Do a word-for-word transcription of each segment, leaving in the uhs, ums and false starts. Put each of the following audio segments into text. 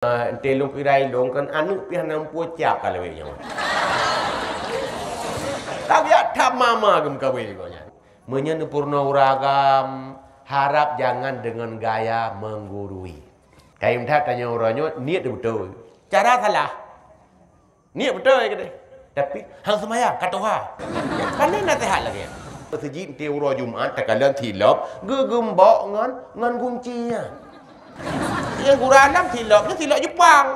Eh, ente lôn kira ilôn kan aneuk pih hana muphom cap ka lawét nyoe. Tapi ya that mama geumeukawen gobnyan. Meunyoe neupeurunoe ureueng agam, harap jangan dengan gaya menggurui. Kayém that tanyoe uroe nyoe niet beutôi. Cara salah. Niet beutôi keudeh. Tapi hang seumayang ka tuha. Pane naseuhat lagée nyan. Meuseujid ente uroe Jumat takalon silop geugeumbok ngon ngon gunci nyan. Nyang gura lam silop nyan silop Jepang.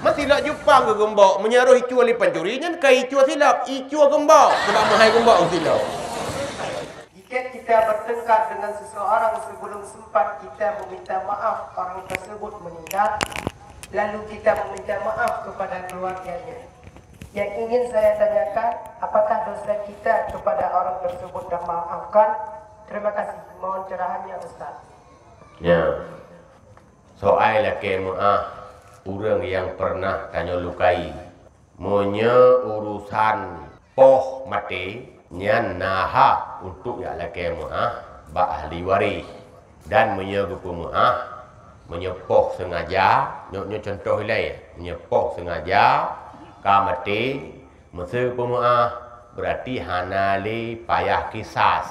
Meusilop Jepang geugeumbok, meunyoe roh icue lé pancuri nyan ka icue silop, icue geumbok. Sebab meuhai geumbok silop. Jika kita bertengkar dengan seseorang sebelum sempat kita meminta maaf orang tersebut meninggal, lalu kita meminta maaf kepada keluarganya. Yang ingin saya tanyakan, apakah dosa kita kepada orang tersebut termaafkan? Terima kasih. Mohon cerahannya, Ustaz. Ya. Soai lakée meuáh ureuëng nyang peureunah tanyoe lukai. Meunyoe urusan poh maté, nyan na hak untuk jak lakée meuáh bak ahli waréh. Dan meunyoe geupeumeuáh, meunyoe poh seungaja, nyoe, nyoe cuntoh ilée, meunyoe poh seungaja ka maté, meusé geupeumeuáh, beurati hana lé payah kisas.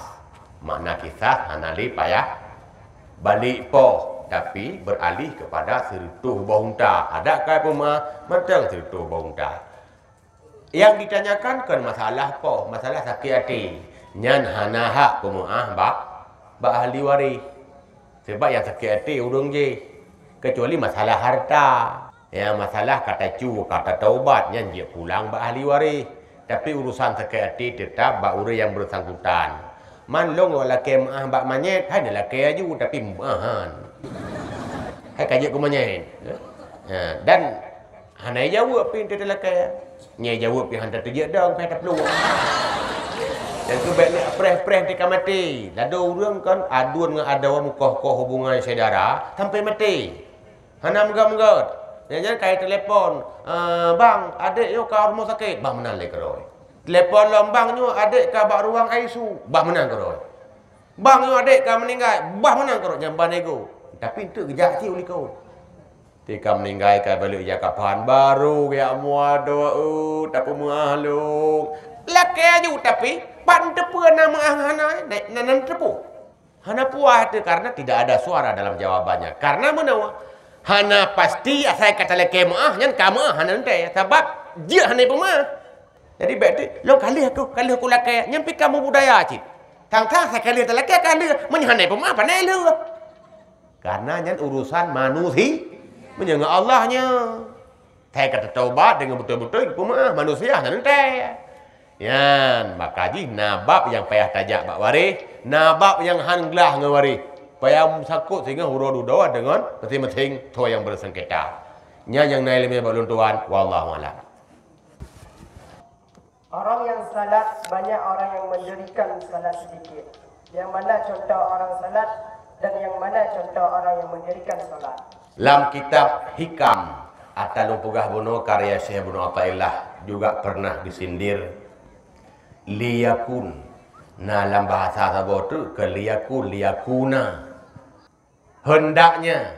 Makna kisas hana lé payah balék poh, tapi beuralih keupada sireutôh boh unta. Adak kai peumeuáh mantong sireutôh boh unta. Nyang ditanyakan kon masalah poh, masalah sakét até. Nyan hana hak peumeuáh bak, bak ahli waréh. Sebab nyang sakét até ureuëng jih, keucuali masalah harta. Nyang masalah ka tacue, ka tataubat, nyan jeuet pulang bak ahli waréh. Tapi urusan sakét até teutap bak ureuëng nyang beusangkutan. Man lôn lôn lakée meuáh bak manyét, hai neulakée aju, tapi meuáhan. Hai ka jeuet keu manyét. Ya, dan hana jaweueb pih teuh lakée. Nyang jaweueb pih hana teujeuet dong, pih taplueng. Nyang keu bék lé preh-preh teuka maté. Lado ureuëng kan aduen ngon adoe meukoh-koh hubungan syedara sampai maté. Hana meugot-meugot. Nyan, nyan kai telepon, "Eh, bang, adék nyoe ka rumoh sakét." Bah meunan lé keudroe. Telepon lom, "Bang, nyoe adék ka bak ruang I C U." Bah meunan keudroe. "Bang, nyoe adék ka meuninggai." Bah meunan keudroe, nyan ban ego. Tapi enteuk geujak cit u likot. Tika meuninggai ka balek ija kapan, baru geujak muadoe, "Uh, tapeumeuáh lôn." Lakée aju, tapi pat teupeue na meuáh hana, na, na, na teupeue. Hana puas teuh karena tidak ada suara dalam jawabannya. Karena meunoe, hana pasti asai ka talakée meuáh, nyan ka meuáh hana teuntée. Sabab jeuet hana peumeuáh. Jadi bék teuh, lôn ka lheueh ku, ka lheueh ku lakée, nyan pih ka meubudaya cit. Thang-thang asai ka lheueh talakée ka lheueh, meunyoe hana peumeuáh, pane lheueh. Karena nyan urusan manusi-, meunyoe ngon Allah nyan. Asai ka tataubat deungon beutôi-beutôi geupeumaáh, manusia hana teuntée. Nyan, maka jih na bab nyang payah tajak bak waréh, na bab nyang han glah ngon waréh. Payah meusangkot singoh uroe dudoe deungon maséng-maséng soe nyang beusengketa. Nyan nyang na iéleumé bak lôn tuan, wallahu a'lam. Orang yang salat, banyak orang yang mendirikan salat sedikit. Yang mana contoh orang salat dan yang mana contoh orang yang mendirikan salat? Lam kitab Hikam, ata lôn peugah bunoe karya Syekh Ibnu Athaillah, juga pernah disindir liyakun. Nah, lam bahasa saboh tu ke liyakun, liyakuna. Hendaknya,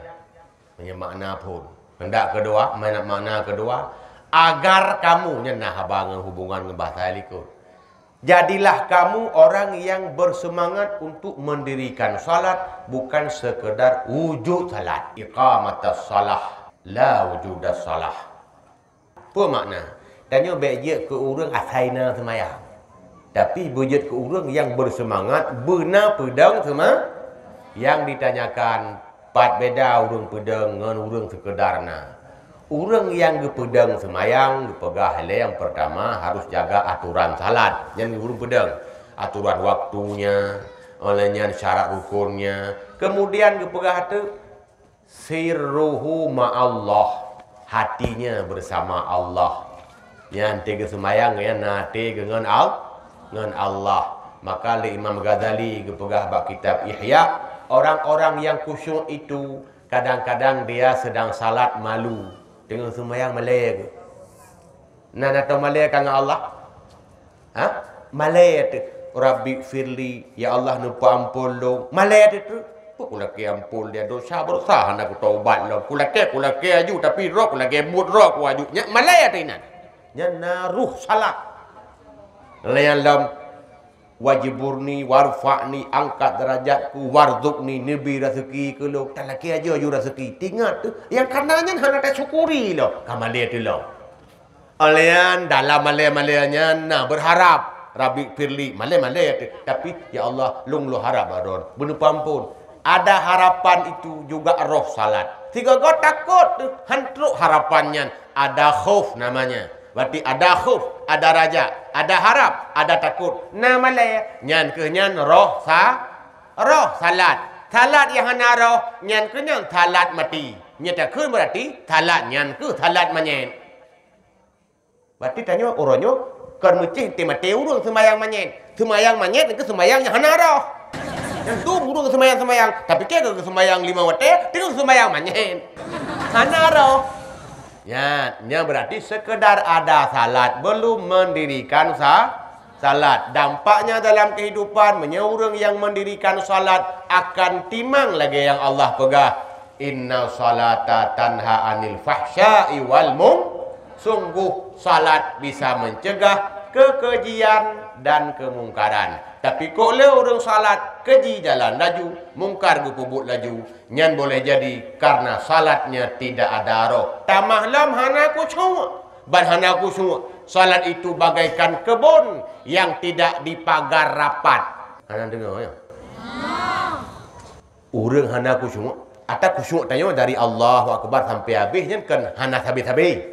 meunyoe makna phon. Hendak keudua, makna, makna keudua, agar kamu, nyan na haba ngon hubungan ngon bahasa likot. Jadilah kamu orang yang bersemangat untuk mendirikan salat, bukan sekedar wujud salat. Iqamatas salah, la wujudas salah. Peue makna? Tanyoe bék jeuet keu ureuëng asai na seumayang, tapi beujeuet keu ureuëng nyang beuseumangat beuna peudong seuma-, nyang ditanyakan, pat beda ureuëng peudong ngon ureuëng seukeudar na. Ureuëng nyang geupeudong seumayang geupeugah lé nyang peurtama harus jaga atoran salat, nyan ureuëng peudong. Atoran waktunya, óh lheueh nyan syarat rukunnya. Kemudian geupeugah teuk, sirruhu ma'allah, hatinya bersama Allah. Nyan teuh geuseumayang nyan na até geuh ngon Al-, ngon Allah. Maka lé Imam Ghazali geupeugah bak kitab Ihya, orang-orang yang khusyuk itu kadang-kadang dia sedang salat malu, teungoh seumayang malée geuh. Na, na tamalée ka ngon Allah? Ha? Malée teuh, "Rabbi firli, ya Allah, neupeuampôn lôn." Malée teuh tu. Peue kulakée amphon dia, desya beureusa hana kutaubat lom. Kulakée, kulakée aju, tapi roh kulakée buet roh ku aju. Nyan malée ateueh inan. Nyan na roh salat. Layan lom, "Wajburni, warfa'ni, angkat derajatku, warzuqni, neubri raseuki keu lôn." Talakée aju-aju raseuki. Tingat teuh, nyang kana nyan hana tasyukuri lom. Ka malée teuh lom. Óh lheueh nyan, dalam malée-malée nyan na beurharab, "Rabbi firli," malée-malée teuh. Tapi, "Ya Allah, lôn lôn harab bak Droen, beuneupa amphon." Ada harapan itu juga roh salat. Sigoe-goe takot teuh, han trok harapan nyan. Ada khauf namanya. Berarti ada khauf, ada raja, ada harab, ada takot. Na malée, nyan keuh nyan roh sa-, roh salat. Salat nyang hana roh, nyan keuh nyan salat maté. Nyan takheun berarti salat nyan keuh salat manyét. Berarti tanyoe uroe nyoe kon meucéh teumaté ureuëng seumayang manyét. Seumayang manyét nyan keuh seumayang nyang hana roh. Nyan tu ureuëng seumayang-seumayang, tapi keu seumayang lima watée, teungoh seumayang manyét. Hana roh. Nyan, nyan berarti sekedar ada salat, belum mendirikan sa-, salat. Dampaknya dalam kehidupan, meunyoe ureuëng nyang mendirikan salat akan timang lagée nyang Allah peugah, "Inna salata tanha anil fahsya'i wal mung-," sungguh salat bisa mencegah kekejian dan kemungkaran. Tapi kok le ureuëng salat, keji jalan laju, mungkar geupeubuet laju, nyan boleh jadi karena salatnya tidak ada roh. Tamah lom hana khusyuk. Ban hana khusyuk, salat itu bagaikan kebun yang tidak dipagar rapat. Hana deungoe, ya? Ureuëng hana khusyuk, ata khusyuk tanyoe dari Allahu Akbar sampai habéh nyan kan hana sabé-sabé.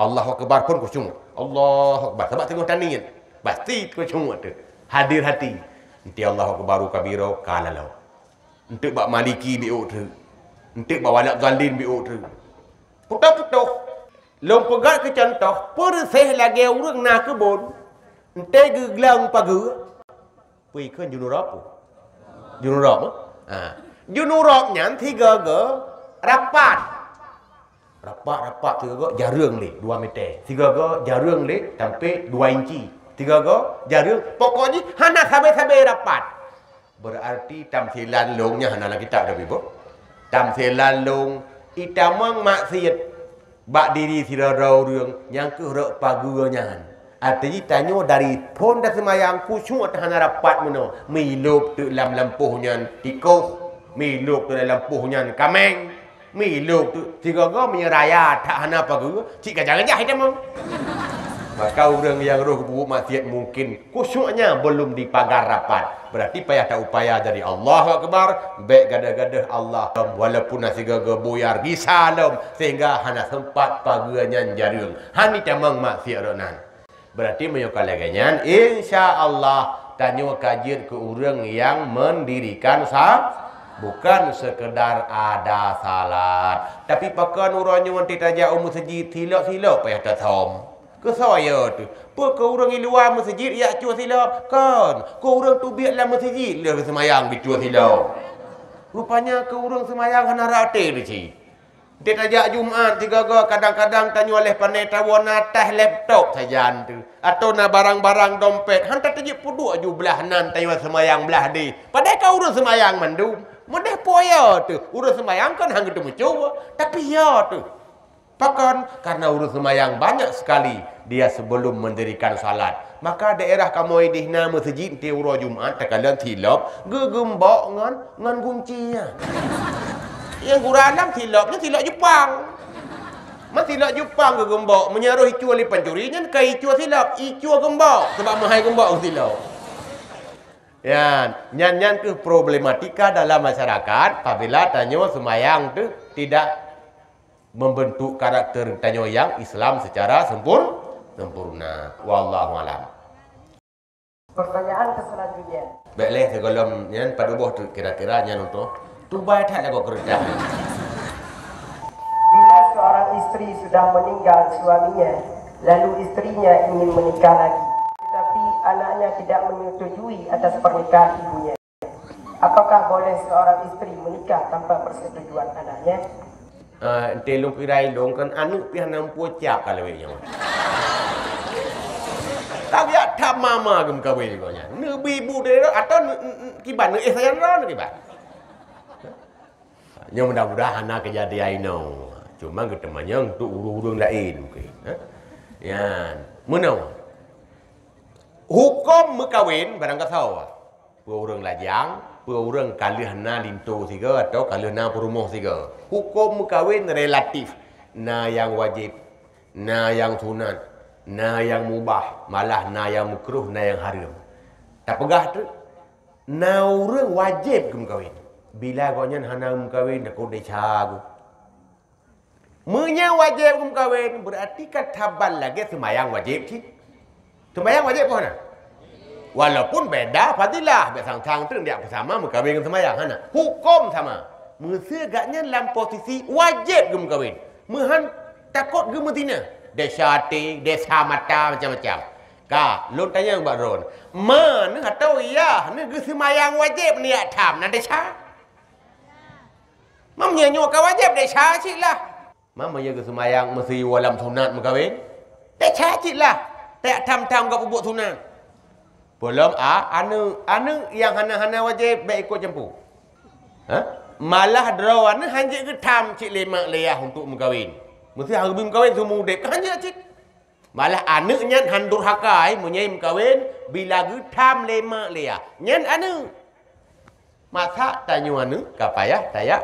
Allahu Akbar pun khusyuk. Allahu Akbar. Sabab teungoh taniet. Pasti khusyuk teuh. Hadir hati. Enti Allahu Akbaru kabira, ka lalu. Enteuk bak Maliki biôk teuh. Enteuk bak Walad Dhalin biôk teuh. Putôh-putôh. Lôn peugah keu cuntoh, peureuséh lagée ureuëng na keubon. Enteuk geugleueng pageue. Peue ikheun junurab? Junurab, eh? Ha. Junurab nyan sigoe-goe rapat. Rapat-rapat sigoe-goe jareueng lé dua meter. Sigoe-goe jareueng lé sampai dua inci. Sigoe-goe jareueng, pokok jih hana sabé-sabé rapat. Berarti tamsilan lôn nyan hana lam kitab tapi boh. Tamsilan lôn itamong maksiet bak diri sidroe-droe ureuëng nyang keuh rot pageue nyan. Arti tanyoe dari phon taseumayang khusyuk hana rapat meunoe. Meulôb teuk lam lampôh nyan tikôh, meulôb teuk lam lampôh nyan kaméng, meulôb teuk sigoe-goe meunyoe raya that hana pageue, cit gajah-gajah itamong. Maka ureuëng nyang roh geubuet maksiet mungkin khusyuknya belum dipagar rapat. Berarti payah taupaya jadi Allahu Akbar, bék gadôh-gadôh Allah. Walaupun na sigoe-goe buyar gisa lom, sehingga hana sempat pageue nyan jareueng. Hana itamong maksiet rot nan. Berarti meunyoe ka lagée nyan, insya Allah tanyoe ka jeuet keu ureuëng nyang mendirikan sa-, bukan sekedar ada salat. Tapi pakon uroe nyoe tajak u meuseujid silop-silop payah tasöm? Keusoe teuh? Peue keu ureuëng i luwa meuseujid jak cue silop? Kon, keu ureuëng teubiet lam meuseujid lheueh seumayang geucue silop. Rupanya keu ureuëng seumayang hana rate teuh cit. Di tajak Jumat sigoe-goe kadang-kadang tanyoe lheueh pané tawoe na tas laptop sajan teuh, atawa na barang-barang dompet, han tateujeuet peuduek ju blaih nan tanyoe seumayang blaih deh. Padahai ka ureuëng seumayang mandum. Meudeh po yo teuh, ureuëng seumayang kon han geuteumeucue, tapi yo teuh. Pakon? Karena ureuëng seumayang banyak sekali dia sebelum mendirikan salat. Maka daerah kamoe dih na meuseujid, ti uroe Jumat takalon silop geugeumbok ngon, ngon gunci nyan. Nyang gura lam silop nyan silop Jepang. Man silop Jepang geugeumbok, meunyoe roh icue lé pancuri nyan ka icue silop, icue geumbok, sabab meuhai geumbok silop. Nyan, nyan, nyan keuh problematika dalam masyarakat apabila tanyoe seumayang teuh tidak membentuk karakter tanyoe nyang Islam secara sempur-, sempurna. Wallahu alam. Pertanyaan ke selanjutnya. Bék lé sigohlom nyan padub boh tu kira-kira nyan untuk tubai that lagoe keureudah. Bila seorang istri sudah meninggal suaminya, lalu istrinya ingin menikah lagi, tetapi anaknya tidak menyetujui atas pernikahan ibunya, apakah boleh seorang istri menikah tanpa persetujuan anaknya? Ah, enteuk lôn kira ilôn kan aneuk pih hana muphom cap ka lawét nyoe. Tapi ya that mama geumeukawen gobnyan. Neubi bu deh atau ne-, ne-, ne-, kiban neuéh sajan droe kiban. Nyoe mudah-mudahan hana keujadian inoe. Cuma geuteumanyong untuk ureuëng-ureuëng laén mungkin. Ha? Nyan. Meunoe. Huköm meukawen barang gasoe. Peue ureuëng lajang, peue ureuëng ka lheueh na linto sigoe atawa ka lheueh na peurumoh sigoe. Huköm meukawen relatif. Na nyang wajéb, na nyang sunat, na nyang mubah, malah na nyang meukruh, na nyang hareuem. Tapeugah teuk, na ureuëng wajéb geumeukawen. Bila gobnyan hana geumeukawen, takot desya geuh. Meunyoe wajéb geumeukawen, beurati ka saban lagée seumayang wajéb cit. Seumayang wajéb kon na? Walaupun beda fadilah, bék sang-sang treun jak peusama meukawen ngon seumayang, hana. Huköm sama. Meusé gobnyan lam posisi wajéb geumeukawen. Meuhan takot geumeuzina. Desya até, desya mata, macam-macam. Ka, lôn tanyong bak droen. Ma neuh atawa yah neuh geuseumayang wajéb neujak tham, na desya? Ma meunyoe nyoe ka wajéb, desya cit lah. Ma meunyoe geuseumayang meusiyue lam sunat meukawen, desya cit lah. Tajak tham-tham gop peubuet sunat. Peulom a, aneuëk, aneuëk nyang hana-hana wajéb bék ikot campur. Ha? Malah droe aneuëk hanjeuet geutham cit lé mak lé yah untuk meukawen. Meusé han geubri meukawen seumeu udeb, hanjeuet cit. Malah aneuëk nyan han durhaka, eh, meunyoe meukawen bila geutham lé mak lé yah. Nyan aneuëk. Masa tanyoe aneuëk ka payah tajak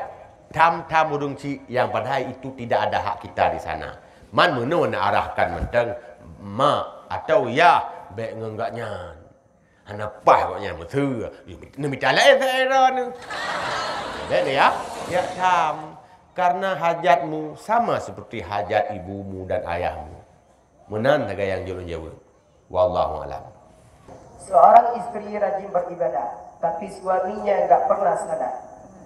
tham-tham ureuëng chik nyang padahai itu tidak ada hak kita di sana. Man meunoe na arahkan mantong mak atawa yah bék ngon gobnyan. Hana paih gobnyan meusé. Neumita laén saira neuh. Bék ya, ya tham. Karena hajatmu sama seperti hajat ibumu dan ayahmu. Meunan sagai nyang jeuet lôn jaweueb. Wallahu a'lam. Seorang istri rajin beribadah, tapi suaminya nggak pernah sadar.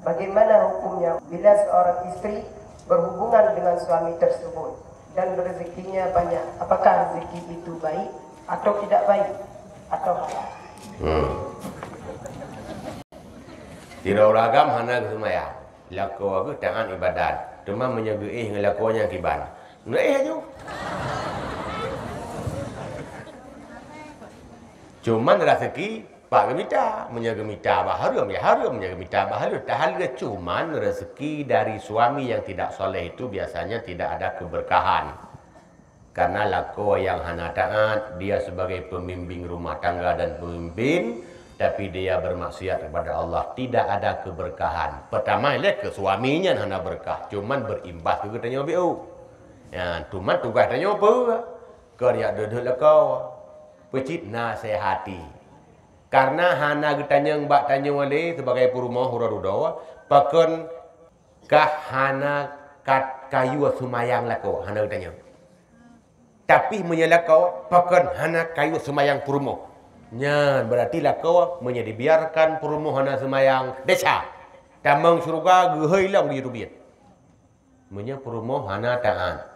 Bagaimana hukumnya bila seorang istri berhubungan dengan suami tersebut dan rezekinya banyak? Apakah rezeki itu baik atau tidak baik atau haram? Hmm. Sidroe ureuëng agam hana geuseumayang. Lakoe geuh taát ibadat. Teuma meunyoe geuéh ngon lakoe nyang kiban, neuéh laju. Cuman raseuki pat geumita. Meunyoe geumita bak hareuem, ya hareuem. Meunyoe geumita bak haleueh, tahaleueh. Cuman raseuki dari suami yang tidak saleh itu biasanya tidak ada keberkahan. Karena lakoe nyang hana taát, dia sebagai pemimpin rumah tangga dan pemimpin, tapi dia bermaksiat kepada Allah, tidak ada keberkahan. Pertama, ilée keu suami nyan hana berkah, cuman berimbas keu geutanyoe B O. Ya, cuman tugaih tanyoe peue? Keu jak deuh-deuh lakoe. Peucit nasihati. Karena hana geutanyong bak tanyoe lé sebagai peurumoh uroe dudoe, pakon kah hana kat-, kayue seumayang lakoe, hana geutanyong. Tapi meunyoe lakoe pakon hana kayue seumayang peurumoh, nyan beurati lakoe meunyoe dibiarkan peurumoh hana seumayang, desya. Tamong syeuruga geuhôi lom geuyue teubiet. Meunyoe peurumoh hana taát.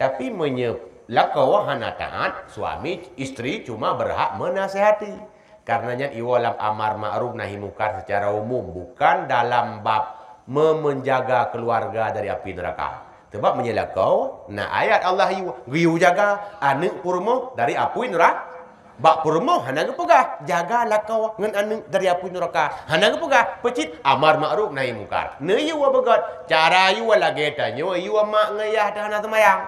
Tapi meunyoe lakoe hana taát, suami, istri cuma berhak menasihati. Karena nyan iwoe lam amar ma'ruf nahi mungkar secara umum, bukan dalam bab me-, menjaga keluarga dari api neraka. Sebab meunyoe lakoe, na ayat Allah yue, geuyue jaga aneuëk peurumoh dari apui neura-, bak peurumoh hana geupeugah, jaga lakoe ngon aneuëk dari apui neuraka. Hana geupeugah, peucit amar ma'ruf nahi mungkar. Neuyue beugét, cara yue lagée tanyoe yue mak ngon yah teuh hana seumayang.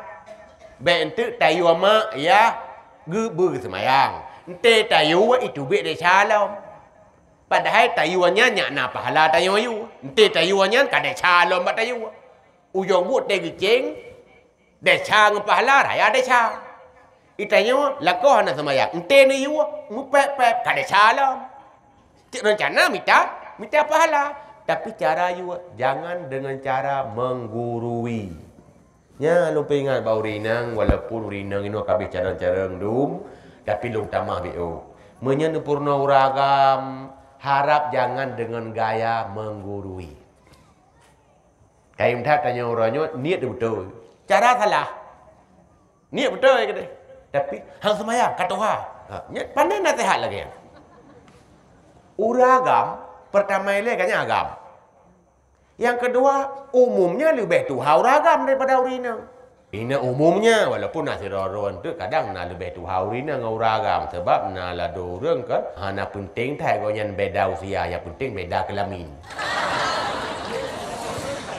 Bék enteuk tayue mak yah geu-, beuseumayang. Enteuk tayue iteubiet desya lom. Padahai tayue nyan nyak na pahala tanyoe yue. Enteuk tayue nyan ka desya lom bak tayue. Ujong buet teuh geucéng, desya ngon pahala raya desya. Itanyoe lakoe hana seumayang, enteuk neuyue meupéb-péb ka desya lom. Cit rencana mita, mita pahala, tapi cara yue jangan dengan cara menggurui. Nyan lôn peuingat bak ureuëng inong, walaupun ureuëng inong inoe ka habéh carông-carông dum, tapi lôn tamah B O. Meunyoe neupeurunoe ureuëng agam, harap jangan dengan gaya menggurui. Kayém that tanyoe uroe nyoe niet beutôi. Cara salah. Niet beutôi keudeh. Tapi hana seumayang ka tuha. Ha, nyan pandai naseuhat lagée nyan. Ureuëng agam, peurtama ilée gobnyan agam. Nyang keudua, umumnya leubeh tuha ureuëng agam daripada ureuëng inong. Inong umumnya, walaupun na sidroe-droe teuk kadang na leubeh tuha ureuëng inong ngon ureuëng agam, sabab na ladôm ureuëng kan hana peunteng that gobnyan beda usia, nyang peunteng beda keulamin.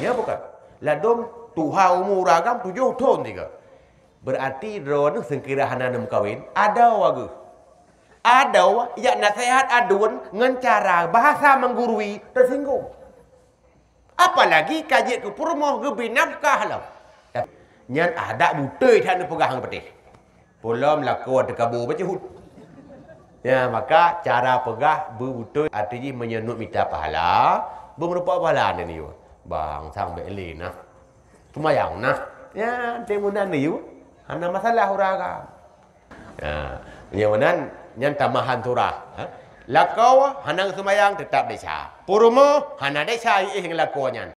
Ya bukan? Ladôm tuha umu ureueng agam tujoh thon tiga. Berarti droeneuh seukira hana neumeukawen, adoe geuh. Adoe jak naseuhat aduen ngon cara bahasa menggurui, tersinggung. Apalagi ka jeuet keu peurumoh geubri nafkah lom. Nyan adak beutôi that neupeugah ngon peutéh. Peulom lakoe teukabu bacut. Ya, maka cara peugah beubeutôi, arti jih meunyoe neuk mita pahala, beumeurumpok pahala nyan yue. Bang sang bék lé nah. Seumayang nah. Ya, teumeunang yue. Hana masalah ureueng agam. Ha, nyang meunan nyan tambahan surah. Ha? Lakoe hana seumayang teutap desya. Peurumoh hana desya iéh ngon lakoe nyan.